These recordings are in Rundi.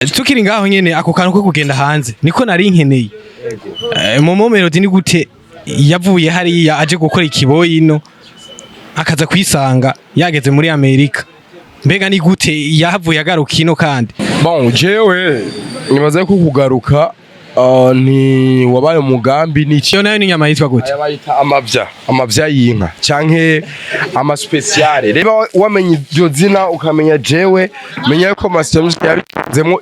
Tukiri ngaho nyene, ako kantu ko kugenda hanze niko nari nkeneye. Momo Melody ni gute yavuye hariya aje gukora ikiboyi ino, akaza kwisanga yageze muri Amerika? Mbega ni gute yahavuye agaruka ino kandi? Bon, jewe nibaza ko kugaruka ni wabaye umugambi n'iki. Iyo nayo ni inyama yitwa gute? Aya bayita amavya, amavya y'inka canke ama spéciale. Reba, wamenye iryo zina ukamenya jewe, menya yuko Master Music yabikozemo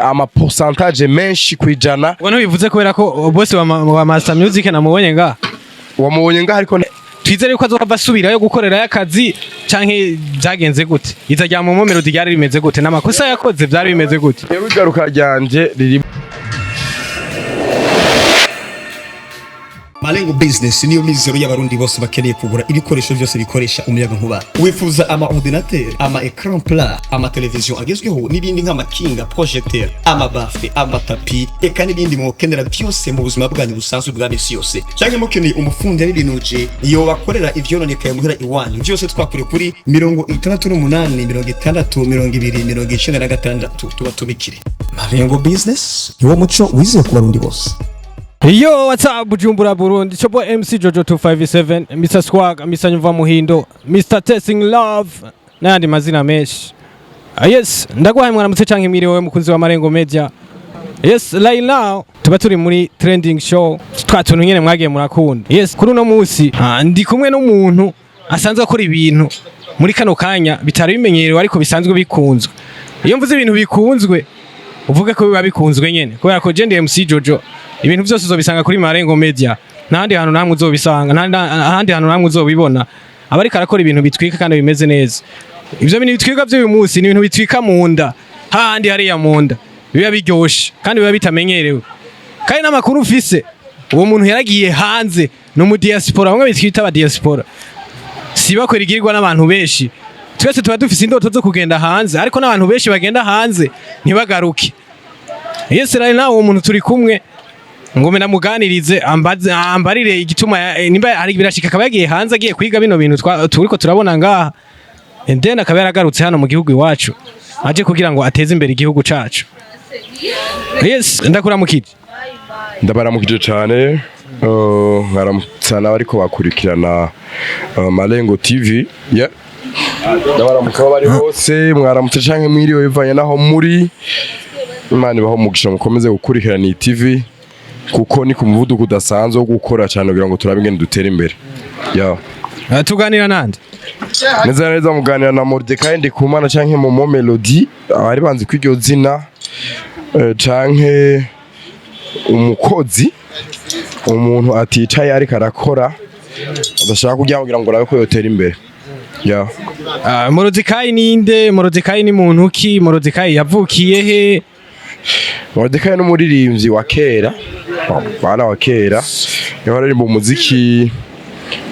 ama pourcentage menshi kwijana. Ubwo ntibivuze kubera ko bose wa Master Music namubonye nga? Wamubonye ngaho, ariko Twizere yuko azohava asubirayo gukorerayo akazi, canke vyagenze gute? Iza rya Momo Melody ryari rimeze gute? N'amakosa yakoze vyari bimeze gute? Rero igaruka ryanje riri Malengo Business niyo mizero y'Abarundi bose bakeneye kugura ibikoresho byose bikoresha umuyaga nkuba. Wifuza ama ordinateur, ama écran plat, ama television agezweho n'ibindi nk'amakinga, projecteur, ama baffle, ama tapis, eka n'ibindi mwokenera byose mu buzima bwanyu busanzwe bwa misi yose. Cyangwa mukeneye umufundi yabibinuje iyo bakorera ivyononekaye muhira iwanyu, byose twakure kuri 68 60 20 96, tubatumikire. Malengo Business niwo muco wizewe ku Barundi bose. Yo, what's up, Bujumbura, Burundi? It's your boy MC Jojo 257, Mr. Swag, Mr. Nyumva Muhindo, Mr. Testing Love, n'ayandi mazina menshi. Yes, ndaguhaye mwaramutse canke mwiriwe, mukunzi wa Marengo Media. Yes, right now tuba turi muri trending show, twa tuntu nyene mwagiye murakunda. Yes, kuri uno musi ndi kumwe n'umuntu asanzwe akora ibintu muri kano kanya bitari bimenyerewe ariko bisanzwe bikunzwe. Iyo mvuze ibintu bikunzwe, uvuge ko biba bikunzwe nyene, kubera ko je ndi MC Jojo, ibintu byose uzobisanga kuri Marengo Media, ntahandi hantu namwe uzobisanga, ntahandi hantu namwe uzobibona. Aba ariko arakora ibintu bitwika kandi bimeze neza. Ivyo bintu bitwika vy'uyu munsi ni ibintu bitwika mu nda, hahandi hariya mu nda biba biryoshe kandi biba bitamenyerewe. Kandi n'amakuru ufise, uwo muntu yaragiye hanze, ni umu diaspora, bamwe bitwita aba diaspora. Si bakwera igirirwa n'abantu benshi. Twese tuba dufise indoto zo kugenda hanze, ariko n'abantu benshi bagenda hanze ntibagaruke. Yes, rero nawe uwo muntu turi kumwe ngo ndamuganirize, ambaze, ambarire igituma nimba ari birashika akaba yagiye hanze agiye kwiga bino bintu turiko turabona ngaha, and then akaba yaragarutse hano mu gihugu iwacu aje kugira ngo ateze imbere igihugu cacu. Yes, ndakuramukije. Ndabaramukije cane, nkaramutsa n'abariko bakurikirana Malengo TV, yeah. Ndabaramutsa aho bari hose, mwaramutse canke mwiriwe bivanye naho muri. Imana ibaho umugisha, mukomeze gukurikirana iyi TV kuko ni ku muvuduko udasanzwe wo gukora cyane kugira ngo turabe ingene dutera imbere, yeah. Tuganira nande? Neza na neza muganira na Mordecai Ndikumana canke Momo Melody, abari banzi ko iryo zina, canke umukozi, umuntu aticaye ariko arakora, adashaka kugira ngo arabe ko yotera imbere, yeah. Mordecai ninde? Mordecai ni muntu ki? Mordecai yavukiye he? Mordecai n'umuririmbyi wa kera, bana wa kera, yahora aririmba umuziki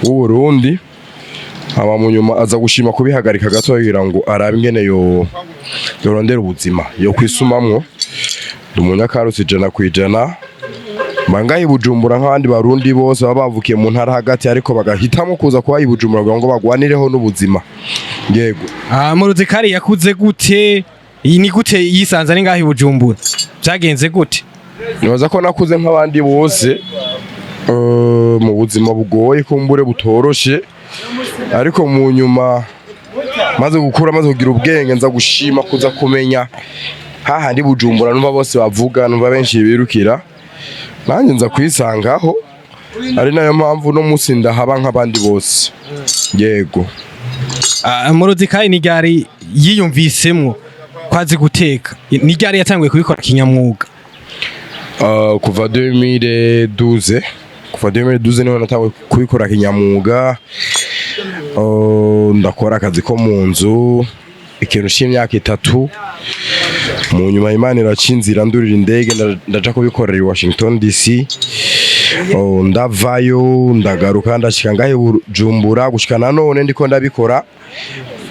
w'u Burundi, aba mu nyuma aza gushima kubihagarika gato kugira ngo arabe ingene yo yorondera ubuzima yo kwisumamwo. Ndi umunyakarusi 100%, bangaye i Bujumbura nk'abandi Barundi bose baba bavukiye mu ntara hagati, ariko bagahitamo kuza kuba i Bujumbura kugira ngo bagwanireho n'ubuzima, yego. Mordecai yakuze gute? Iyi ni gute yisanze ari ngaho i Bujumbura? Vyagenze gute? Nibaza ko nakuze nk'abandi bose, mu buzima bugoye kumbure butoroshe, ariko mu nyuma maze gukura, maze kugira ubwenge, nza gushima kuza kumenya hahandi Bujumbura numva bose bavuga, numva benshi birukira, nanjye nza kwisangaho, ari nayo mpamvu no munsi ndahaba nk'abandi bose, yego. Mordecai ni ryari yiyumvisemwo ko azi guteka? Ni ryari yatanguye kubikora kinyamwuga? Kuva 2012, kuva 2012 niho natanguye kubikora kinyamwuga. Ndakora akazi ko mu nzu ikintu c'imyaka 3, mu nyuma Imana iraca inzira, ndurira indege, ndaja kubikorera i Washington DC. Ndavayo, ndagaruka, ndashika ngahe Bujumbura, gushika nanone ndiko ndabikora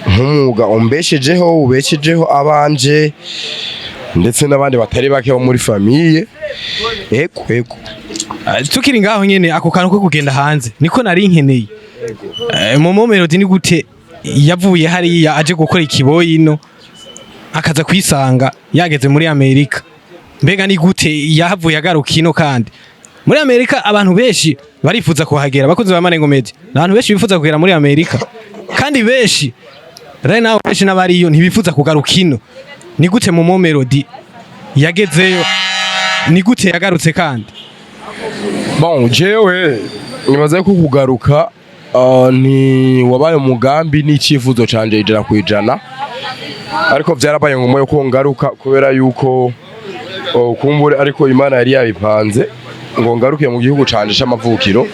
nk'umwuga umbeshejeho, ubeshejeho abanje ndetse n'abandi batari bake bo muri famille, ego. Tukiri ngaho nyene, ako kantu ko kugenda hanze niko nari nkeneye. Momo Melody ni gute yavuye hariya aje gukora ikiboyi ino, Akaza kwisanga yageze muri Amerika. Mbega ni gute yahavuye agaruka ino? Kandi muri Amerika abantu benshi barifuza kuhagera. Bakunzi ba Marengo Media, ni abantu benshi bifuza kugera muri Amerika, kandi benshi rero nawe benshi n'abariyo ntibifuza kugaruka ino. Ni gute Momo Melody yagezeyo? Ni gute yagarutse kandi? Bon, jewe nibaza ko kugaruka ni wabaye umugambi n'icyifuzo canje 100%, ariko vyarabaye ngombwa yuko ngaruka kubera yuko kumbure ariko Imana yari yabipanze ngo ngaruke mu gihugu canje c'amavukiro.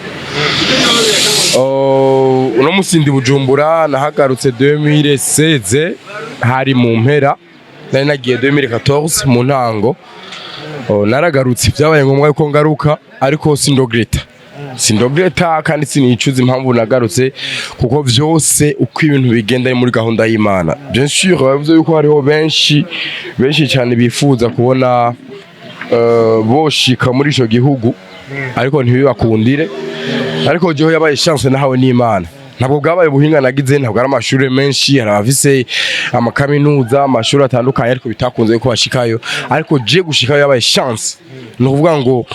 Uno musi ndi Bujumbura. Nahagarutse 2016, hari mu mpera. Nari nagiye 2014 mu ntango. Naragarutse, byabaye ngombwa yuko ngaruka, ariko sindogreta, sindogreta kandi sinicuza impamvu nagarutse, kuko vyose uko ibintu bigenda ari muri gahunda y'Imana. Bien sûr, bavuze yuko hariho benshi benshi cyane bifuza kubona boshika muri ico gihugu, ariko ntibibakundire. Ariko jewe yabaye chance nahawe n'Imana. Ntabwo bwabaye ubuhinga nagize, ntabwo ari amashuri menshi. Hari abafise amakaminuza, amashuri atandukanye, ariko bitakunze ko bashikayo. Ariko je gushikayo yabaye chance. Ni ukuvuga ngo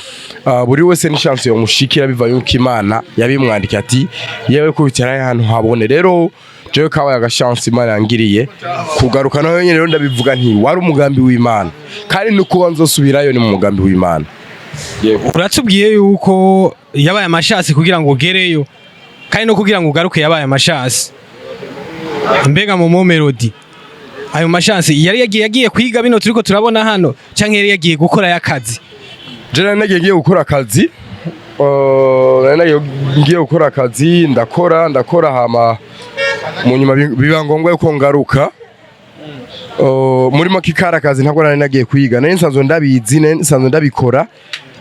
buri wese ni chance yomushikira bivaye yuko Imana yabimwandikiye ati yewe kubitira ahantu habone. Rero jewe kabaye agachance Imana yangiriye kugaruka. Nayo nyene rero ndabivuga nti wari umugambi w'Imana, kandi nukuba nzosubirayo ni mu mugambi w'Imana. Yego. Uratubwiye yuko yabaye amashasi kugira ngo ugereyo, kandi no kugira ngo ugaruke yabaye amashasi. Mbega Momo Melody, ayo mashasi yari yagiye kwiga bino turiko turabona hano, canke yari yagiye gukora y'akazi? Je nari nagiye ngiye gukora akazi. Nari nagiye ngiye gukora akazi, ndakora, ndakora, hama mu nyuma biba ngombwa yuko ngaruka. Muri make kari akazi, ntabwo nari nagiye kwiga. Nari nsanzwe ndabizi, nari nsanzwe ndabikora.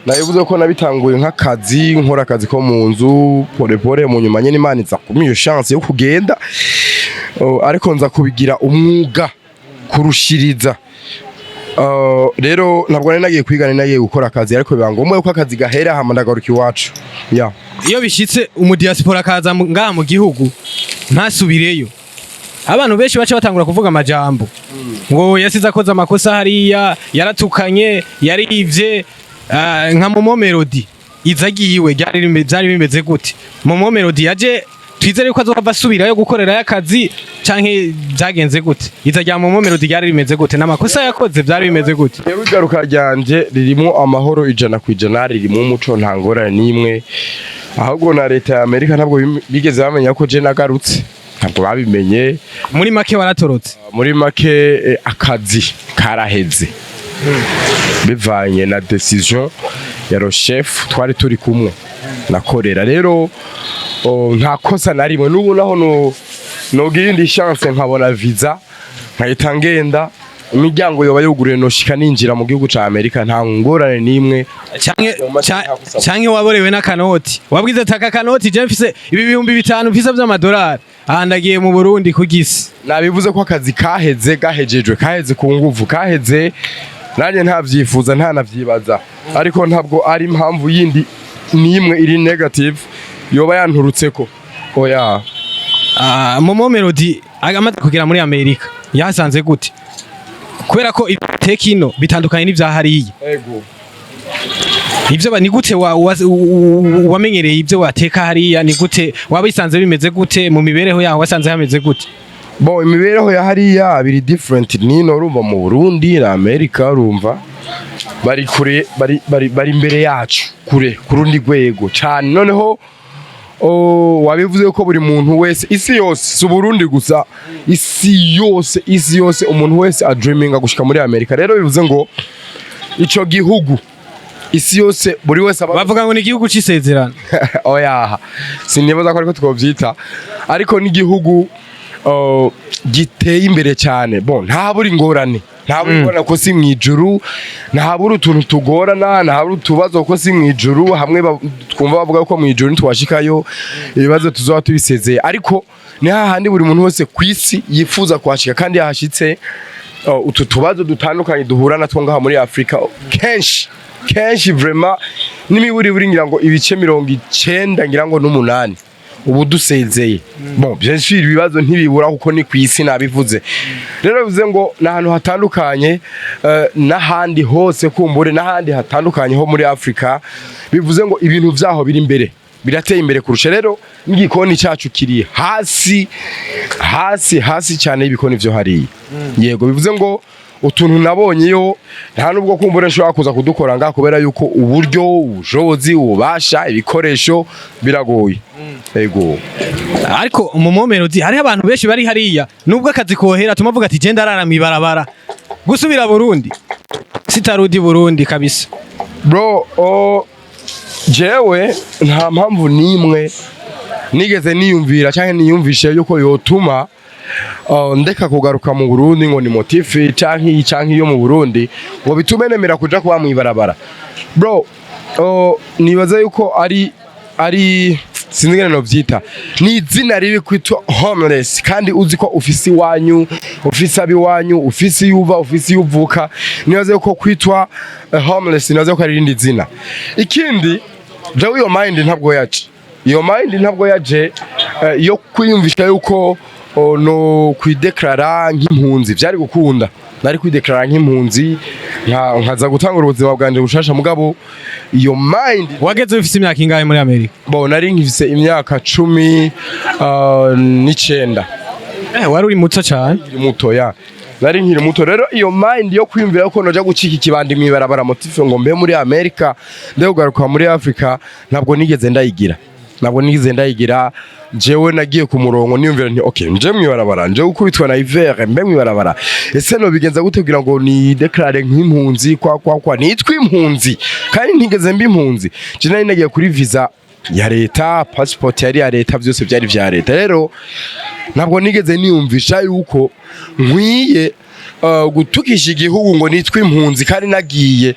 Nabivuze ko nabitanguye nk'akazi, nkora akazi ko mu nzu pole pole. Mu nyuma nyene Imana iza kumpa iyo chance yo kugenda. Ariko nza kubigira umwuga kurushiriza. Rero ntabwo nari nagiye kwiga, nari nagiye gukora akazi, ariko biba ngombwa yuko akazi gahera, hama ndagaruka iwacu, yeah. Iyo bishitse umudiaspora akaza ngaha mu gihugu ntasubireyo, abantu benshi baca batangura kuvuga amajambo ngo yasize akoze amakosa hariya, yaratukanye, yarivye. Nka Momo Melody iza agiwe vyari bimeze gute? Momo Melody yaje twizere yuko azohava asubirayo gukorerayo akazi, canke vyagenze gute? Iza rya Momo Melody ryari rimeze gute? N'amakosa yakoze vyari bimeze gute? Rero igaruka ryanje ririmo amahoro 100%, ririmo umuco, nta ngorane n'imwe. Ahubwo na leta ya Amerika ntabwo bigeze bamenya ko je nagarutse, ntabwo babimenye. Muri make waratorotse? Muri make akazi karaheze bivanye na décision ya le chef twari turi kumwe nakorera. Rero nta kosa na rimwe. N'ubu naho no nogira indi chance nkabona visa nkahita ngenda, imiryango yoba yuguruye, noshika ninjira mu gihugu ca Amerika, nta ngorane n'imwe. Canke waborewe n'akanoti, wabwize ati aka kanoti je mfise ibi 5000 mfise vy'amadolari, aha ndagiye mu Burundi kugisi? Nabivuze ko akazi kaheze, gahejejwe, kaheze ku nguvu, kaheze nanjye ntavyifuza, ntanavyibaza, ariko ntabwo ari impamvu yindi n'imwe iri negative yoba yanturutseko, oya. Momo Melody amaze kugera muri Amerika yahasanze gute? Kubera ko ibiteka ino bitandukanye n'ivya hariya. Ego. Ivyo ni gute wamenyereye ibyo wateka hariya? Ni gute wabisanze bimeze gute? Mu mibereho yaho wasanze hameze gute? Bon, imibereho ya hariya biri different nino. Urumva mu Burundi na Amerika, urumva bari kure, bari imbere yacu kure, ku rundi rwego cyane. Noneho wabivuze ko buri muntu wese isi yose, si Burundi gusa, isi yose, isi yose, umuntu wese adreaminga gushika muri Amerika. Rero bivuze ngo ico gihugu isi yose buri wese aba Bavuga ngo ni igihugu c'isezerano. Oya, sinibaza ko ariko twovyita, ariko n'igihugu giteye imbere cyane. Bon, ntabura ingorane, ntabura ingorane ko si mwijuru, ntabura utuntu tugorana, ntabura utubazo ko si mwijuru. Hamwe twumva bavuga ko mwijuru ntitwashikayo, ibibazo tuzoba tubisezeye, ariko ni hahandi buri muntu wese ku isi yifuza kuhashika, kandi yahashitse utu tubazo dutandukanye duhura natwo ngaha muri Afrika kenshi kenshi, vraiment n'imiburiburi ngira ngo ibice 98 ngira ngo n'umunani Ubu dusezeye, bon, bien sûr ibibazo ntibibura kuko ni kwisi nabivuze. Rero bivuze ngo ni ahantu hatandukanye n'ahandi hose, kumbure n'ahandi hatandukanye ho muri Afrika. Bivuze ngo ibintu vyaho biri imbere, birateye imbere kurusha. Rero n'igikoni cyacu kiri hasi hasi hasi cyane y'ibikoni vyo hariya. Yego, bivuze ngo utuntu nabonye yo nta nubwo kumbure nshobora kuza kudukora ngaha, kubera yuko uburyo, ubushobozi, ububasha, ibikoresho biragoye. Yego. Ariko mu Melody hariho abantu benshi bari hariya, nubwo akazi kohera tumavuga ati genda arara mw'ibarabara, gusubira Burundi sitarudi Burundi kabisa. Bro, jewe nta mpamvu n'imwe nigeze niyumvira cyangwa niyumvishe yuko yotuma ndeka kugaruka mu Burundi, ngo ni motif canke iyi canke iyo mu Burundi, ngo bitume nemera kuja kuba mw'ibarabara. Bro, nibaza yuko ari sinzi ingene novyita, ni izina ribi kwitwa homeless kandi uzi ko ufise iwanyu, ufise abiwanyu, ufise iyo uva, ufise iyo uvuka. Nibaza yuko kwitwa homeless, nibaza yuko ari irindi zina. Ikindi, jewe iyo mind ntabwo yaje, iyo mind ntabwo yaje yo kwiyumvisha yuko no kwideklara nk'impunzi. Vyari gukunda nari kwideklara nk'impunzi nkaza gutangura ubuzima bwanje bushasha, mugabo iyo mind Wageze ufise imyaka ingahe muri Amerika? Bo, nari nkifise imyaka 19. Wari uri muto cyane. Nkiri muto, ya, nari nkiri muto. Rero iyo mind yo kwiyumvira ko noja gucika ikibandi mw'ibarabara, motif ngo mbe muri Amerika nde kugaruka muri Afrika, ntabwo nigeze ndayigira, ntabwo nigeze ndayigira. Jewe nagiye ku murongo niyumvira nti okay, nje mw'ibarabara, nje gukubitwa na hiver, mbe mw'ibarabara, ese no bigenza gute kugira ngo ni déclare nk'impunzi, kwa nitwa impunzi kandi ntigeze mba impunzi? Je nari nagiye kuri visa ya leta, passport yari ya leta, byose byari vya leta. Rero ntabwo nigeze niyumvisha yuko nkwiye gutukisha igihugu ngo nitwe impunzi kandi nagiye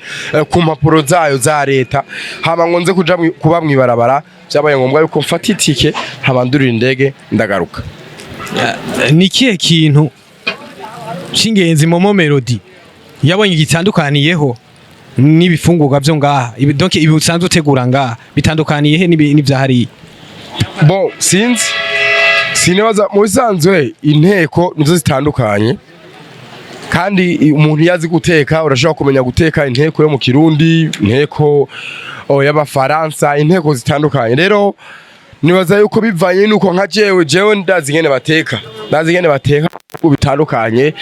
ku mpapuro zayo za leta, hama ngo nze kuja kuba mw'ibarabara. Byabaye ngombwa yuko mfata itike, hama ndurira indege, ndagaruka. Ni ikihe kintu c'ingenzi Momo Melody yabonye gitandukaniyeho n'ibifungurwa vyo ngaha? Donc ibi usanzwe utegura ngaha bitandukaniye he n'ivya hariya? Bon, sinzi, sinibaza. Mu bisanzwe inteko nizo zitandukanye, kandi umuntu iyo azi guteka urashobora kumenya guteka inteko yo mu Kirundi, inteko y'Abafaransa, inteko zitandukanye. Rero nibaza yuko bivanye nuko nka jewe ndazi ingene bateka, ndazi ingene bateka bitandukanye.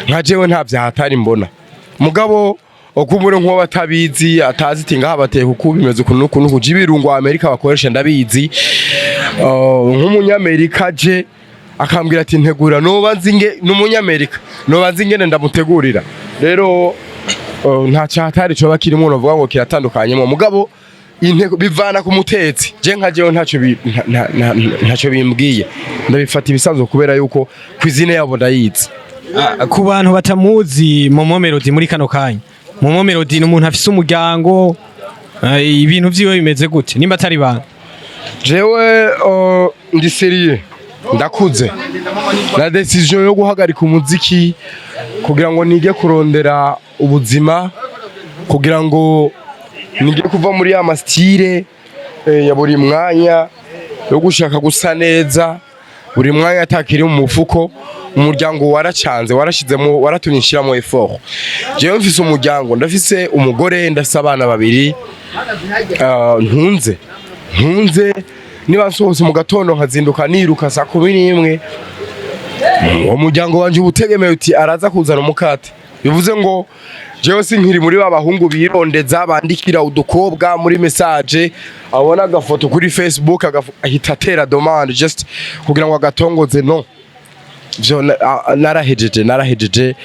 Nka jewe nta vyahatari mbona, mugabo okumbure nkuwo batabizi, atazi ati ngaha bateka uku, bimeze ukuntu n'uku n'uku. Je ibirungo Amerika bakoresha ndabizi. Nk'umunyamerika je akambwira ati ntegura, noba nzi nge n'umunyamerika, noba nzi ingene ndamutegurira. Rero nta cyahatari coba kirimo novuga ngo kiratandukanyemo, mugabo intego bivana ku mutetsi. Je nka jewe ntacyo ntacyo bimbwiye, ndabifata ibisanzwe kubera yuko cuisine yabo ndayizi. Ah, ku bantu batamuzi Momo Melody muri kano kanya, Momo Melody ni umuntu afise umuryango, ibintu vyiwe bimeze gute nimba atari banga? Jewe ndi sérieux, ndakuze. Na décision yo guhagarika umuziki kugira ngo nige kurondera ubuzima, kugira ngo nige kuva muri ya ma style ya buri mwanya yo gushaka gusa neza buri mwanya atakiri mu mufuko. Umuryango waracanze, warashizemo, waratumye nshiramo effort. Jewe mfise umuryango, ndafise umugore, ndafise abana babiri ntunze. Niba nsohotse mu gatondo nkazinduka niruka saa 11, uwo muryango wanje uba utegemeye uti araza kuzana umukate. Bivuze ngo jewe sinkiri muri ba bahungu birondeza, bandikira udukobwa muri message, abona agafoto kuri Facebook ahita atera demande just kugira ngo agatongoze. No vyo narahejeje, narahejeje.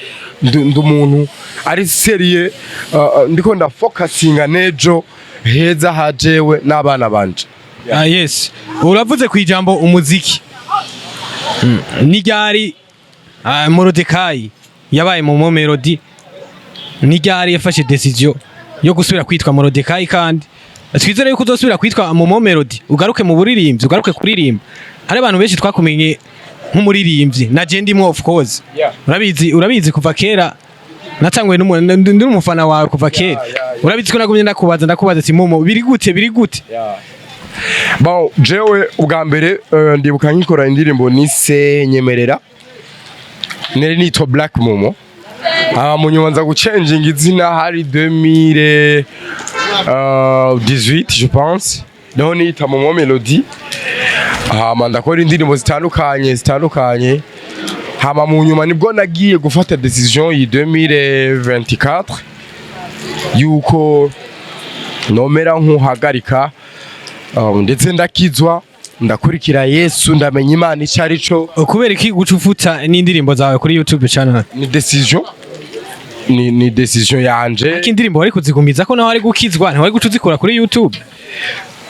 Ndi umuntu ari sérieux, ndiko ndafokasinga nejo heza hajewe n'abana banje. Ah, yes, uravuze ku ijambo umuziki. Ni ryari Morodekayi yabaye Momo Melody? Ni ryari yafashe décision yo gusubira kwitwa Morodekayi? Kandi twizere yuko uzosubira kwitwa Momo Melody, ugaruke mu buririmbyi, ugaruke kuririmba. Hari abantu benshi twakumenye nk'umuririmbyi, na je ndimwo, of course. Urabizi, urabizi, kuva kera natanguye ndi umufana wawe kuva kera. Urabizi ko nagumye ndakubaza, ndakubaza ati: "Momo, biri gute, biri gute?" Bon, jewe ubwa mbere ndibuka nkikora indirimbo nise Nyemerera, nari nitwa Black Momo. Hama mu nyuma nza gucenjinga izina, hari 2018 je pense, niho niyita Momo Melody. Hama ndakora indirimbo zitandukanye zitandukanye. Hama mu nyuma nibwo nagiye gufata décision yi 2024 yuko nomera nkuhagarika, ndetse ndakizwa, ndakurikira Yesu, ndamenya Imana icyo ari cyo. Kubera iki guca ufuta n'indirimbo zawe kuri YouTube channel? Ni décision, ni décision yanje. Ariko indirimbo wari kuzigumiza ko nawe ari gukizwa, ntiwari guca uzikura kuri YouTube.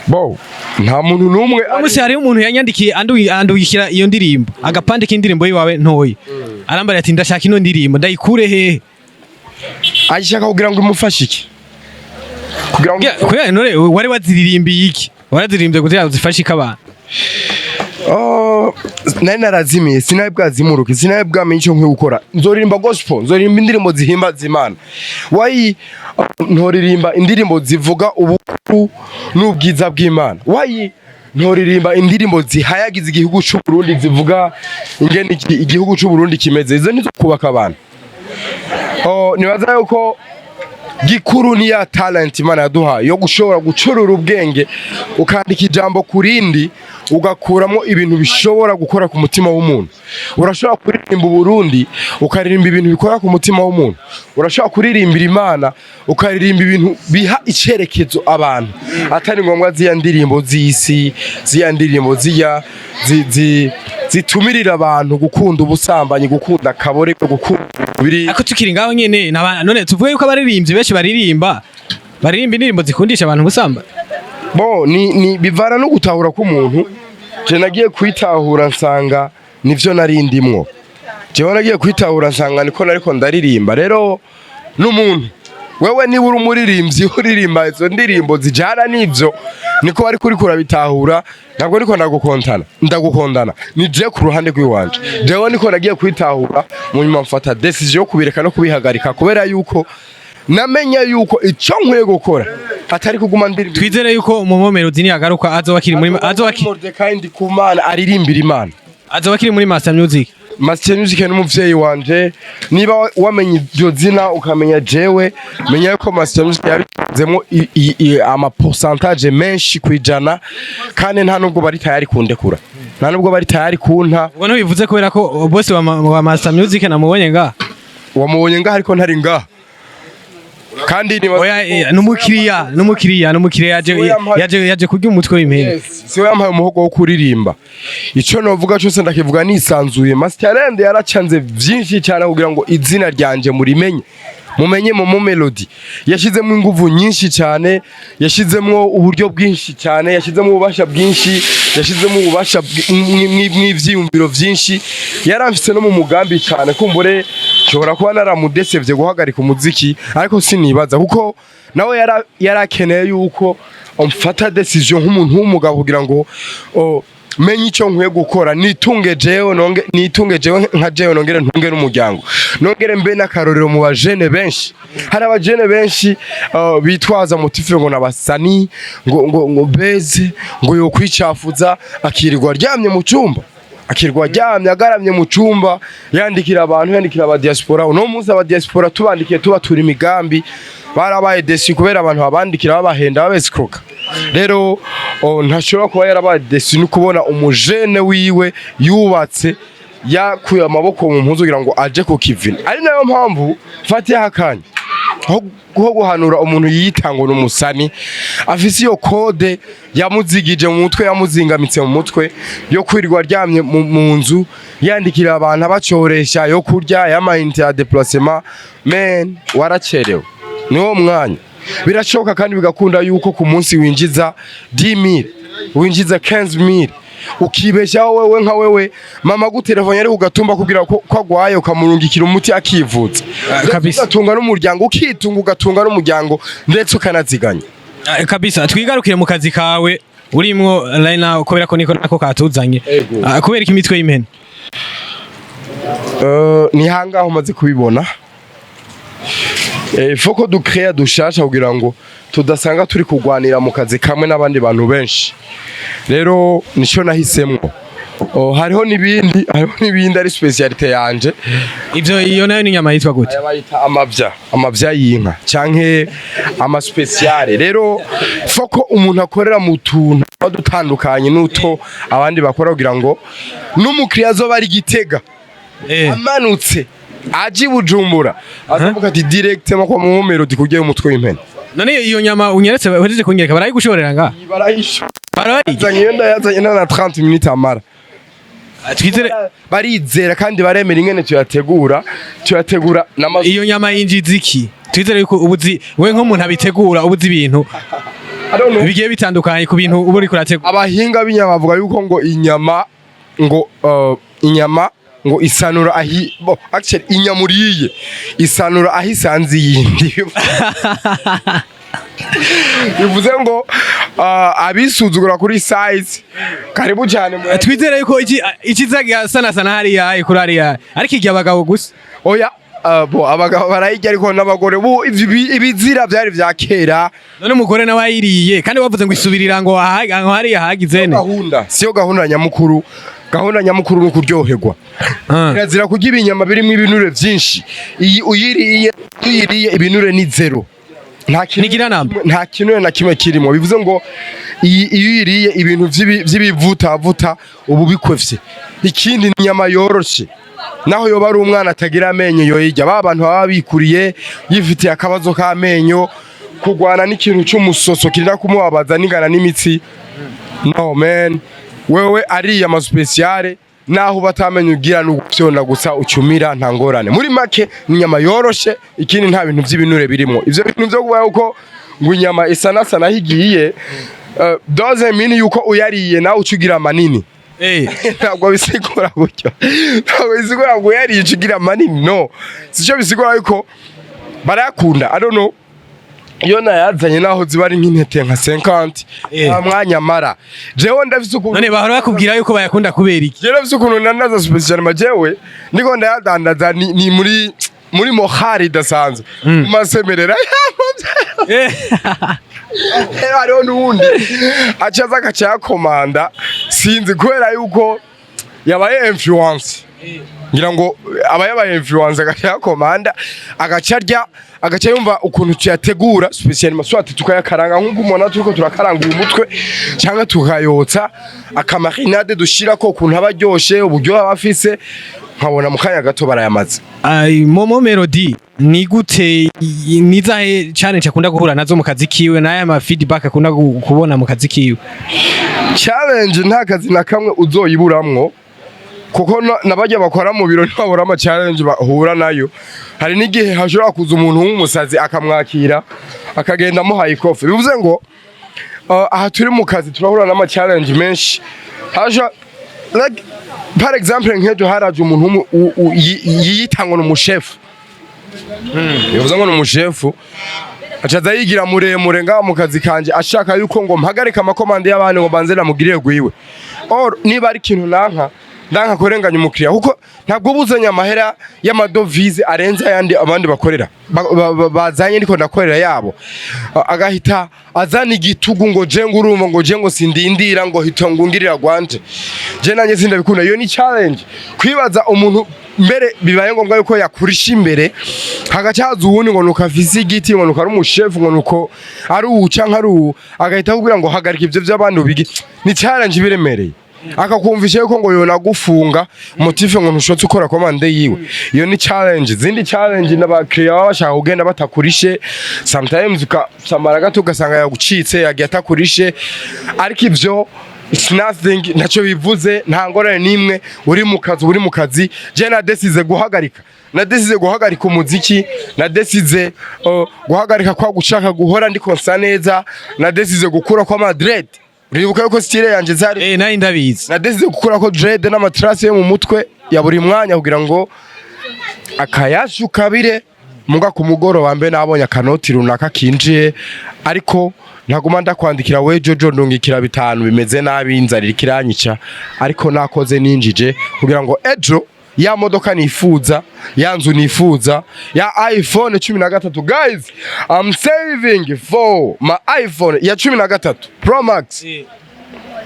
Bo, nta muntu n'umwe Uno munsi hariho umuntu yanyandikiye andugikira iyo ndirimbo, agapande k'indirimbo yiwawe ntoyi, arambara ati: "Ndashaka ino ndirimbo, ndayikure hehe?" Ayishaka kugira ngo imufashe iki? Kugira ngo Kubera none wari waziririmbiye iki? Warazirimbye kugira ngo zifashe iki abantu? Oh, nari narazimiye, sinari bwazimuruke, sinari bwamenye icyo nkwiye gukora. Nzoririmba gospel, nzoririmba indirimbo zihimbaza Imana. Why ntoririmba indirimbo zivuga ubukuru n'ubwiza bw'Imana? Why ntoririmba indirimbo zihayagiza igihugu cy'u Burundi, zivuga ingene igihugu cy'u Burundi kimeze? Izo nizo kubaka abantu. Oh, nibaza yuko gikuru ni ya talent Imana yaduhaye yo gushobora gucurura ubwenge, ukandika ijambo ku rindi, ugakuramo ibintu bishobora gukora ku mutima w'umuntu. Urashobora kuririmba Uburundi, ukaririmba ibintu bikora ku mutima w'umuntu. Urashobora kuririmbira Imana, ukaririmba ibintu biha icerekezo abantu, atari ngombwa ziya ndirimbo z'isi, ziya ndirimbo ziya zitumirira abantu gukunda ubusambanyi, gukunda akabore, gukunda biri. Ariko tukiri ngaho nyene, none tuvuge yuko abaririmbyi benshi baririmba indirimbo zikundisha abantu ubusamba? Bo, ni bivana no gutahura k'umuntu. Je nagiye kwitahura nsanga nivyo nari ndimwo. Jewe nagiye kwitahura nsanga niko nariko ndaririmba. Rero n'umuntu wewe, niba uri umuririmbyi uririmba izo ndirimbo zijana n'ivyo, niko wari kuriko urabitahura. Ntabwo niko ndagukontana, ndagukondana ni je ku ruhande rw'iwanje. Jewe niko nagiye kwitahura, mu nyuma mfata décision yo kubireka no kubihagarika, kubera yuko namenya yuko ico nkwiye gukora atari kuguma ndirimba. Twizere yuko Momo Melody niyagaruka azoba akiri Mordecai Ndikumana aririmbira Imana. Azoba akiri muri Master Music. Master Music n'umuvyeyi wanje. Niba wamenye iryo zina, ukamenya jewe, menya yuko Master Music yabizemo ama pourcentage menshi kwijana, kandi nta nubwo bari tayari kundekura, nta nubwo bari tayari kunta. Ubwo ntibivuze kubera ko boss wa Master Music namubonye ngaha? Wamubonye ngaha, ariko ntari ngaha kandi niba Oya, n'umukiriya yaje yaje kurya umutwe w'impene. Yes, siwe yampaye umuhogo wo kuririmba. Ico novuga cyose ndakivuga nisanzuye. Master yaracanze vyinshi cyane kugira ngo izina ryanje murimenye, mumenye Momo Melody. Yashizemo inguvu nyinshi cyane, yashizemo uburyo bwinshi cyane, yashizemo ububasha bwinshi, yashizemo ububasha mw'ivyiyumviro vyinshi. Yaramfise no mu mugambi cyane. Kumbure nshobora kuba naramudesevye guhagarika umuziki, ariko sinibaza, kuko nawe yarakeneye yuko mfata décision nk'umuntu w'umugabo kugira ngo menye icyo nkwiye gukora, nitunge jewe, nonge nitunge jewe nka jewe, nongere ntunge n'umuryango, nongere mbe n'akarorero mu bajene benshi. Hari abajene benshi bitwaza motif ngo nabasani, ngo beze ngo yokwicafuza, akirirwa aryamye mu cyumba, akirwa aryamye agaramye mu cyumba, yandikira abantu, yandikira aba diaspora. Uno munsi aba diaspora tubandikiye tubatura imigambi, barabaye déçus kubera abantu babandikira babahenda, babesikoka. Rero ntashobora kuba yarabaye déçu no kubona umujene wiwe yubatse yakuye amaboko mu mpuzu kugira ngo aje ku kivina. Ari nayo mpamvu mfatiyeho akanya ho guhanura umuntu yiyita ngo ni umusani, afise iyo code yamuzigije mu mutwe, yamuzingamitse mu mutwe, yo kwirirwa aryamye mu nzu yandikira abantu, abacoresha yo kurya y'amayinite ya déplacement. Man, waracerewe, niwo mwanya. Birashoboka kandi bigakunda yuko ku munsi winjiza 10,000, winjiza 15,000, ukibeshaho wewe nka wewe. Mama gutelefone ari kugatumba kugira ko agwaye, ukamurungikira umuti akivuza. Kabisa. Ugatunga n'umuryango, ukitunga, ugatunga n'umuryango, ndetse ukanaziganya. Kabisa. Twigarukire mu kazi kawe urimwo right now, kubera ko niko nako katuzanye. Ego. Kubera iki imitwe y'impene? Ni hangaho umaze kubibona. Faut ko ducrea dushasha kugira ngo tudasanga turi kugwanira mu kazi kamwe n'abandi bantu benshi. Rero nico nahisemwo. Oh, hariho n'ibindi ari spécialité yanje. Ivyo, iyo nayo ni inyama yitwa gute? Aya bayita amavya y'inka canke ama spéciale. Rero faut ko umuntu akorera mu tuntu tuba dutandukanye n'uto abandi bakora, kugira ngo n'umukiriya azoba ari Gitega amanutse aje i Bujumbura azavuga ati directement kwa Momo Melody kugira umutwe w'impene. None iyo nyama unyeretse, uhejeje kunyereka, barayigushorera nga? Barayisho. Barayirya? Azanye, ndayazanye na 30 minutes amara. Twizere. Barizera kandi baremera ingene tuyategura n'amazu. Iyo nyama yinjiza iki? Twizere yuko ubuzi we nk'umuntu abitegura, ubuzi ibintu I don't know. bigiye bitandukanye ku bintu uba uriko urategura. Abahinga b'inyama bavuga yuko ngo inyama ngo inyama ngo isanura ahi bo, actually inyama uriye isanura aho isanze iyindi. Bivuze ngo abisuzugura kuri size, karibu cyane Twizere yuko iki ikiza sanasana hariya kuri hariya, ariko igihe abagabo gusa. Oya, bo abagabo barayirya, ariko n'abagore bu ibizira byari vya kera. None umugore nawe ayiriye, kandi wavuze ngo isubirira ngo ngo hariya hagize ne? Gahunda siyo gahunda nyamukuru. Gahunda nyamukuru ni ukuryoherwa. Kirazira kurya ibinyama birimo ibinure vyinshi. Iyi uyiriye ibinure ni zéro, nta kintu. Nigira namba. Nta kinure na kimwe kirimo. Bivuze ngo iyi iyo uyiriye ibintu vy'ibivutavuta ubu bikwevye. Ikindi ni inyama yoroshe, naho yoba ari umwana atagira amenyo yoyirya. Ba bantu baba bikuriye yifitiye akabazo k'amenyo, kurwana n'ikintu c'umusoso kirinda kumubabaza n'ingana n'imitsi, no man, wewe ariya ama spéciale naho batamenya ugira n'ugufyonda gusa ucumira, nta ngorane. Muri make ni inyama yoroshe. Ikindi nta bintu vy'ibinure birimo. Ivyo bintu vyo kuvuga yuko ngo inyama isanasana aho igiye, doesn't mean yuko uyariye nawe ucugira manini. Ntabwo bisigura gutyo, ntabwo bisigura ngo uyariye ucugira manini, no sico bisigura. Yuko barayakunda, I don't know, iyo nayazanye naho ziba ari nk'intete nka 50 nta mwanya mara. Jewe ndafise ukuntu None bahora bakubwira yuko bayakunda kubera iki? Jewe ndafise ukuntu ndandaza spécial. Jewe ndiko ndayadandaza ni muri mohari idasanzwe mu masemerera. Rero hariho n'uwundi aca aza agaca yakomanda, sinzi kubera yuko yabaye influence, ngira ngo aba yabaye influence, agaca yakomanda, agaca arya, agaca yumva ukuntu tuyategura spécialement, soit tukayakaranga nk'uko umuntu turiko turakaranga uyu mutwe, cyangwa tukayotsa, aka marinade dushirako ukuntu aba aryoshe, uburyohe aba afise, nkabona mu kanya gato barayamaze. Ai, Momo Melody ni gute, nizahe challenge akunda guhura nazo mu kazi kiwe, n'aya ma feedback akunda kubona mu kazi kiwe? Challenge nta kazi na kamwe uzoyiburamwo, kuko n'abajya bakora mu biro ntibabura ama challenge bahura nayo. Hari n'igihe hashobora kuza umuntu w'umusazi akamwakira akagenda amuhaye ikofi. Bivuze ngo aha turi mu kazi turahura n'ama challenge menshi. Haja like par exemple nk'ejo haraje umuntu yiyita ngo ni umushefu. Bivuze ngo ni umushefu, acaza yigira muremure ngaha mu kazi kanje, ashaka yuko ngo mpagarike ama commande y'abandi ngo banze namugirire gwiwe. Or niba ari ikintu nanka, ndanka kurenganya umukiriya, kuko ntabwo ubuzanye amahera y'amadovize arenze ayandi abandi bakorera bazanye ndiko ndakorera yabo. Agahita azana igitugu ngo je ngo urumva ngo je ngo sindindira ngo hita ngo ngirira gwanje. Je nanjye sindabikunda. Iyo ni challenge, kwibaza umuntu mbere bibaye ngombwa yuko yakurisha imbere, hagaca haza uwundi ngo nuko afise igiti, ngo nuko ari umushefu, ngo nuko ari uwu canke ari uwu, agahita akubwira ngo hagarika ivyo vy'abandi ubigi. Ni challenge biremereye, akakumvisha yuko ngo yonagufunga motif ngo ntushotse ukora commande yiwe. Iyo ni challenge. Zindi challenge, n'abakiriya baba bashaka kugenda batakurishe. Sometimes ukasamara gato ugasanga yagucitse, yagiye atakurishe, ariko ivyo it's nothing, ntacyo bivuze, nta ngorane n'imwe. Uri mu kazi, uri mu kazi. Je nadesize guhagarika, nadesize guhagarika umuziki, nadesize guhagarika kwa gushaka guhora ndiko nsa neza, nadesize gukura kwa ma dread. Uribuka yuko style yanje zari Eh, nayo ndabizi. Nadesize gukura ko dread n'amatrasi yo mu mutwe ya buri mwanya kugira ngo akayashu kabire muga ku mugoroba mbe nabonye akanoti runaka kinjiye. Ariko ntaguma ndakwandikira: "We Jojo, ndungikira 5, bimeze nabi, inzara iriko iranyica." Ariko nakoze, ninjije kugira ngo ejo Ya modoka nifuza, ya nzu nifuza, ya iPhone 13. Guys, I'm saving for my iPhone ya 13 Pro Max.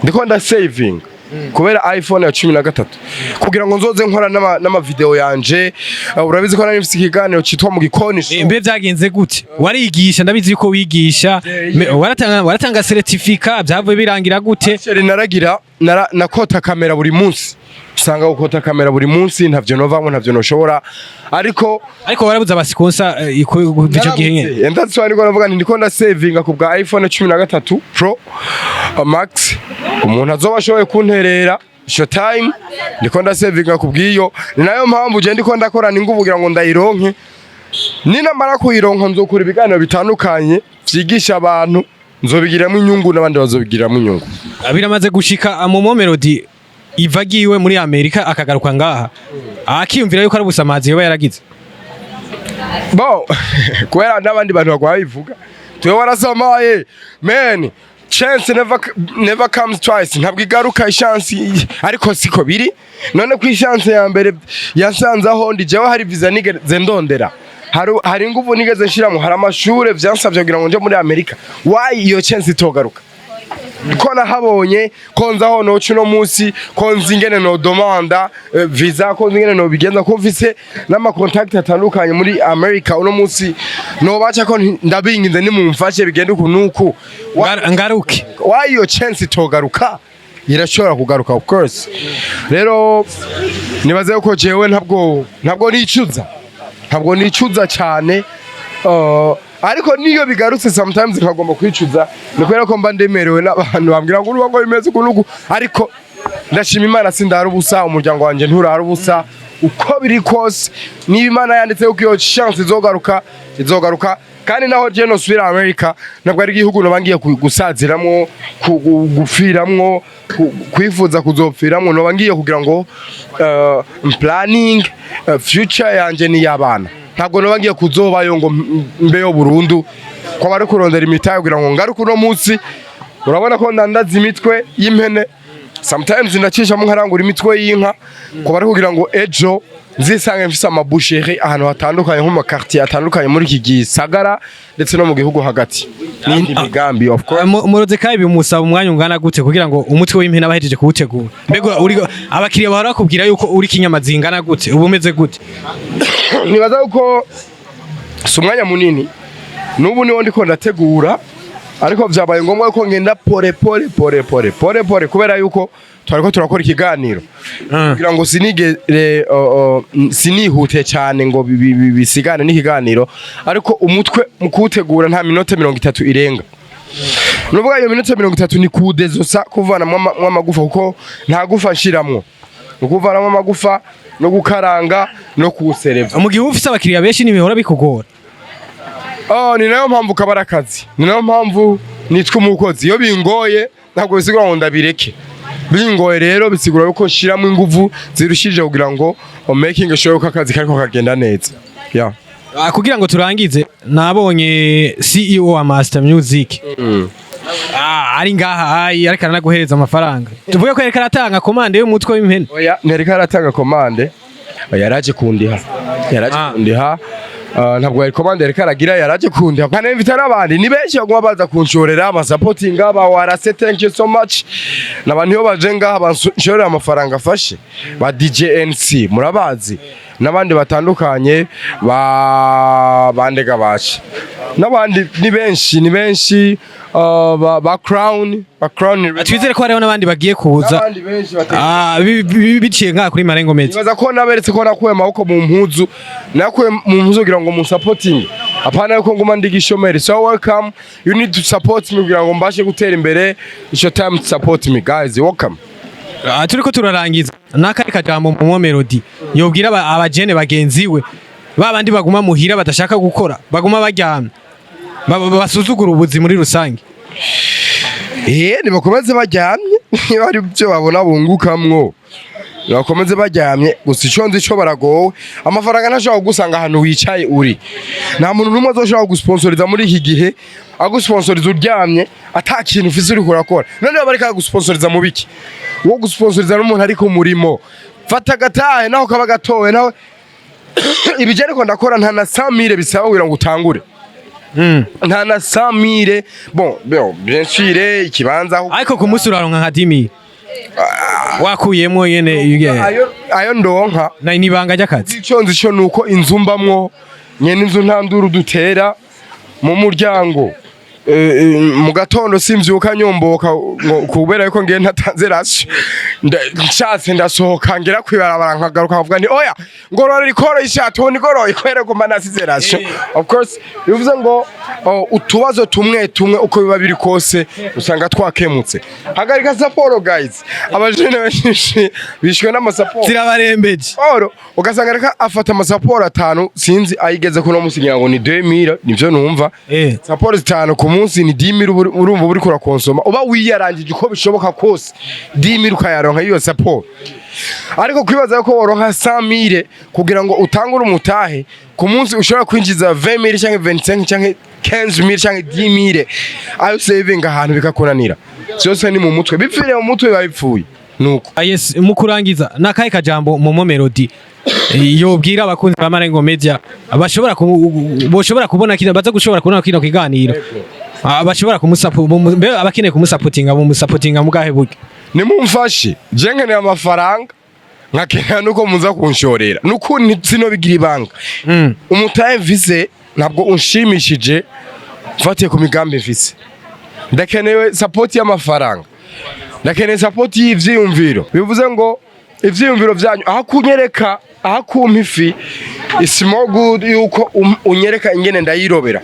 Ndiko nda saving kubera iPhone ya 13 kugira ngo nzoze nkora n'ama video yanje. Urabizi ko nari mfise ikiganiro citwa Mu Gikoni Show. Mbe vyagenze gute? Warigisha, ndabizi yuko wigisha. Waratanga certificat, vyavuye birangira gute? Actually, naragira nakota kamera buri munsi. Usanga gukota kamera buri munsi ntavyo novamwo, ntavyo noshobora, ariko Ariko warabuze aba sponsor kuva ico gihe nyene? And that's why ndiko navuga nti ndiko nda savinga ku bwa iPhone 13 Pro Max. Umuntu azoba ashoboye kunterera ico time, ndiko nda savinga ku bw'iyo. Ni nayo mpamvu je ndiko ndakorana inguvu kugira ngo ndayironke. Ninamara kuyironka, nzokora ibiganiro bitandukanye vyigisha abantu, nzobigiramo inyungu n'abandi bazobigiramo inyungu. Biramaze gushika Momo Melody iva agiwe muri Amerika akagaruka ngaha akiyumvira yuko ari ubusamazi yoba yaragize? Bo kubera n'abandi bantu bagwa bivuga tuwe warasamaye. Man, chance never comes twice, ntabwo igaruka chance, ariko siko biri. None ku chance ya mbere yasanze aho ndi jewe, hari visa nigeze ndondera, hari inguvu nigeze nshiramo, hari amashure vyansavye kugira ngo nje muri Amerika. Why iyo chance itogaruka? Ko nahabonye, ko nzi aho noca uno munsi, ko nzi ingene no demanda visa, ko nzi ingene nobigenza, ko mfise n'ama contact atandukanye muri America uno munsi nobaca ko ndabinginze nimumfashe bigende uku nuku. Ngaruke. Why iyo chance itogaruka? Irashobora kugaruka, of course. Rero nibaze yuko jewe ntabwo nicuza, ntabwo nicuza cyane. Ariko niyo bigarutse sometimes nkagomba kwicuza, ni kubera ko mba ndemerewe n'abantu bambwira ngo uruba ngo bimeze uku nuku. Ariko ndashima Imana, sindara ubusa, umuryango wanje nturara ubusa. Uko biri kose, niba Imana yanditse yuko iyo chance izogaruka, izogaruka. Kandi naho je nosubira America, ntabwo ari igihugu noba ngiye gusaziramwo, gupfiramwo, kwifuza kuzopfiramwo. Noba ngiye kugira ngo planning future yanje ni y'abana. Ntabwo noba ngiye kuzobayo ngo mbeyo burundu, ko bari kurondera imitahe kugira ngo ngaruke. Uno munsi urabona ko ndandaza imitwe y'impene, sometimes ndacishamo nkarangura imitwe y'inka, ko bari kugira ngo ejo nzisange mfise ama boucherie ahantu hatandukanye, nko mu quartier atandukanye muri iki gisagara ndetse no mu gihugu hagati, n'indi migambi, of course. Morodekayi, bimusaba umwanya ungana gute kugira ngo umutwe w'impene abahejeje kuwutegura? Mbega uri abakiriya bahora bakubwira yuko uri kinyama zingana gute? Uba umeze gute? Nibaza yuko si umwanya munini. N'ubu niwo ndiko ndategura, ariko vyabaye ngombwa yuko ngenda pole pole pole pole pole pole, kubera yuko twariko turakora ikiganiro kugira ngo sinigere sinihute cyane ngo bisigane n'ikiganiro. Ariko umutwe mu kuwutegura nta minota 30 irenga. Nuvuga iyo minota 30 ni kudezosa, kuvanamwo amagufa, kuko nta gufa nshiramwo, ni ukuvanamwo amagufa no gukaranga no kuwusereva. Mu gihe uba ufise abakiriya benshi ntibihora bikugora? Oh, ni nayo mpamvu kabara akazi, ni nayo mpamvu nitwa umukozi. Iyo bingoye ntabwo bisigura ngo ndabireke. Bingoye rero bisigura yuko nshiramo inguvu zirushije kugira ngo making sure ko akazi kariko kagenda neza, yeah. Kugira ngo turangize, nabonye CEO wa Master Music ari ngaha, ayi ariko aranaguhereza amafaranga. Tuvuge ko yariko aratanga commande y'umutwe w'impene? Oya, ntereka aratanga commande, yaraje kundiha, yaraje kundiha. Ntabwo yari commande yariko aragira, yaraje kundiha. Kandi mfite n'abandi, ni benshi baguma baza kunshorera, abasapotinga ba warase, thank you so much. N'abantu iyo baje ngaha banshorera amafaranga afashe, ba DJ NC murabazi, n'abandi batandukanye, ba bandega bace n'abandi, ni benshi, ni benshi, ba Crown, ba Crown. Twizere ko hariho n'abandi bagiye kuza. N'abandi benshi Biciye ngaha kuri Marengo Media. Nibaza ko naberetse ko nakuye amaboko mu mpuzu, nakuye mu mpuzu kugira ngo munsapotinge, apana yuko nguma ndi gishomeri. So welcome, you need to support me kugira ngo mbashe gutera imbere. It's your time to support me, guys, welcome. Turiko turarangiza, n'akari kajambo Momo Melody yobwira abajene bagenzi we, ba bandi baguma muhira badashaka gukora, baguma baryamye, basuzugura ubuzi muri rusange? Nibakomeze baryamye, niba ari byo babona bungukamwo, nibakomeze baryamye. Gusa ico nzi co, baragowe. Amafaranga ntashobora kugusanga ahantu wicaye uri. Nta muntu n'umwe azoshobora kugusponsoriza muri iki gihe, agusponsoriza uryamye, ata kintu ufise uriko urakora. None baba bariko agusponsoriza mu biki? Wo gusponsoriza n'umuntu ari ku murimo. Fata agatahe naho kaba gatowe nawe. Ibije ariko ndakora, nta na 100 mille bisaba kugira ngo utangure, nta na 100 mille. Bon, bien sûr, ikibanza aho. Ariko ku munsi uraronka nka 10 000 wakuyemwo nyene? Ayo ndonka. Na nibanga ry'akazi. Icyo nzi cyo nuko inzu mbamwo, nyene inzu, nta nduru dutera mu muryango. Mu gatondo simvyuka nyomboka ngo kubera yuko ngiye ntatanze ration. Nshatse ndasohoka, ngera kwibarabara nkagaruka nkavuga nti: "Oya, ngorora ikoro ishato nigoroye kubera ko mba nasize ration." Of course, bivuze ngo, oh, utubazo tumwe tumwe uko biba biri kose usanga twakemutse. Hagarika support, guys. Abajene benshi bishwe n'amasupport. Zirabarembeje. Oro ugasanga reka afata amasupport atanu, sinzi ayigeze kuno musi, ngira ngo ni 2000, nivyo numva. Support zitanu ku munsi ni 10 000. Urumva uri kurakonsoma, uba wiyarangije uko bishoboka kose, 10 000 ukayaronka iyo support. Ariko kwibaza ko woronka 100 000 kugira ngo utangure umutahe, ku munsi ushobora kwinjiza 20 000 canke 25 canke 15 000 canke 10 000, ayo saving ahantu bikakunanira, vyose ni mu mutwe. Bipfiriye mu mutwe, biba bipfuye nuko. Ah, yes, mu kurangiza, nakahe kajambo Momo Melody yobwira abakunzi ba Marengo Media bashobora boshobora kubona kino, baza gushobora kubona kino kiganiro? Ah, bashobora kumusupport, mbe abakeneye kumusapotinga mumusapotinga mugahe buryo? Nimumfashe, je nkeneye amafaranga, nkakenera nuko muza kunshorera nuko sinobigira ibanga. Umutahe mfise ntabwo unshimishije mfatiye ku migambi mfise. Ndakenewe support y'amafaranga, ndakeneye support y'ivyiyumviro. Bivuze ngo ivyiyumviro vyanyu, aho kunyereka, aho kumpa ifi, it's more good yuko unyereka ingene ndayirobera,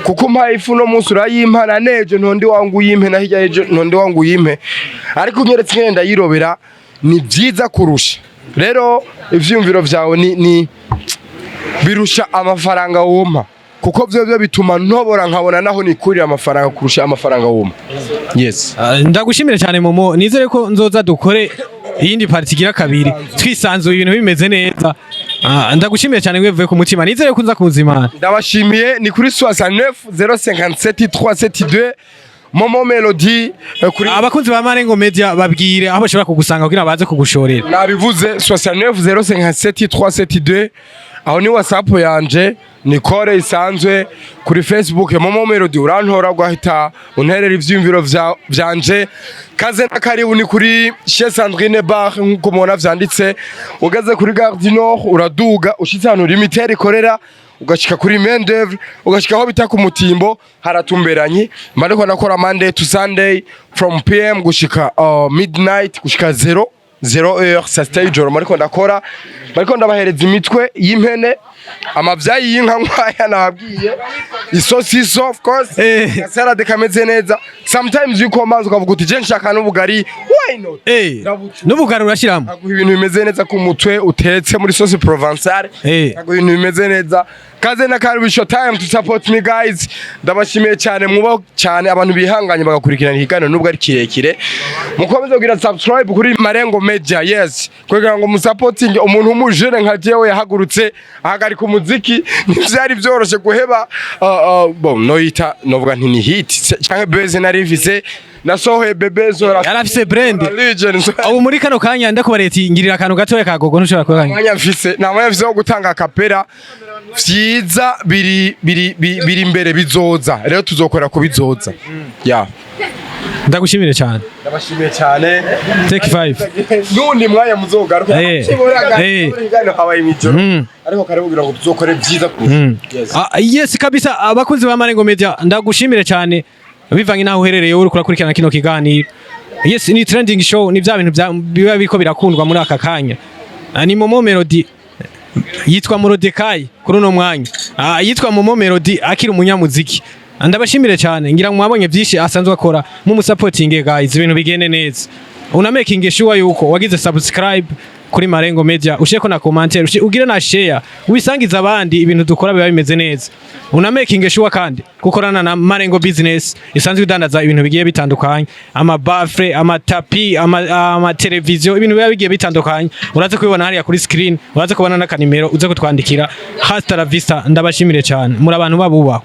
kuko umpaye ifu no munsi urayimpa, na nejo ntondi wangu uyimpe, na hirya ejo ntondi wangu uyimpe, ariko unyeretse ingene ndayirobera ni vyiza kurusha. Rero ivyiyumviro vyawe ni birusha amafaranga wumpa, kuko vyo bituma ntobora nkabona naho nikurira amafaranga kurusha amafaranga wumpa. Yes. Ah, ndagushimire cyane Momo, nizere ko nzoza dukore iyindi partie igira kabiri twisanzuye, ibintu bimeze neza. Ah, ndagushimiye cyane mwevuye ku mutima, nizere ko nza kuzimana. Ndabashimiye. Ni kuri 69 057 372, Momo Melody, kuri Abakunzi ba Marengo Media babwire aho bashobora kugusanga kugira baze kugushorera. Nabivuze, 69 057 372, aho ni WhatsApp yanje, ni kore isanzwe. Kuri Facebook Momo Melody urantora, ugahita unterera ivyiyumviro vyanje. Kaze na karibu. Ni kuri Chez Sandrine Bar nkuko mubona vyanditse. Ugeze kuri Gare du Nord, uraduga ushitse ahantu Limitel ikorera, ugashika kuri main d'oeuvre, ugashika aho bita ku Mutimbo, haratumberanye. Mba ndiko ndakora Monday to Sunday from PM gushika midnight, gushika 0 0 heure, saa sita y'ijoro. Mariko ndakora, bariko ndabahereza imitwe y'impene, amavyayi y'inka nkwaya nababwiye, isosiso, of course, salade kameze neza. Sometimes you come ukavuga uti: "Je nshaka n'ubugari, why not?" N'ubugari urashiramo? Aguha ibintu bimeze neza ku mutwe utetse muri sauce provençale. Aguha ibintu bimeze neza. Kaze na karibu. It's your time to support me, guys. Ndabashimiye cyane, mwubaho cyane abantu bihanganye bagakurikirana ikiganiro nubwo ari kirekire. Mukomeze kugira subscribe kuri Marengo Media, yes, kugira ngo musupportinge umuntu w'umujene nka jewe yahagurutse ahagarika umuziki. Ntivyari vyoroshe guheba, bon, noyita novuga nti ni hit canke buzz nari mfise. Nasohoye bebe zora. Yarafise brand. Legend. Ubu muri kano kanya ndakubareye ati ngirira akantu gatoya ka gogo, ntushobora kuba Mwanya mfise, nta mwanya mfise wo gutanga kapera. Vyiza biri imbere, bizoza. Rero tuzokora ku bizoza, ya. Ndagushimire cyane. Ndabashimiye cyane. Take five. N'undi mwanya muzogaruka. Habaye imijoro, ariko kare kugira ngo tuzokore vyiza kurusha. Yes. Ah, yes kabisa. Abakunzi ba Marengo Media, ndagushimire cyane bivanye naho uherereye uri kurakurikirana kino kiganiro. Yes, ni trending show, ni bya bintu biba biriko birakundwa muri aka kanya. Ah, ni Momo Melody, yitwa Morodekai kuri uno mwanya. Ah, yitwa Momo Melody akiri umunyamuziki. Ah, ndabashimire cyane, ngira ngo mwabonye byinshi asanzwe akora. Mu supporting, guys, ibintu bigende neza. Una making sure yuko wagize subscribe kuri Marengo Media, ushireko na commentaire, ugire na share, wisangiza abandi ibintu dukora biba bimeze neza. Una making sure kandi gukorana na Marengo Business isanzwe idandaza ibintu bigiye bitandukanye, amabafre, amatapi, ama televiziyo, ibintu biba bigiye bitandukanye. Uraza kubibona hariya kuri screen, uraza kubona n'akanimero uze kutwandikira. Hasta la vista, ndabashimire cyane, muri abantu babubaho.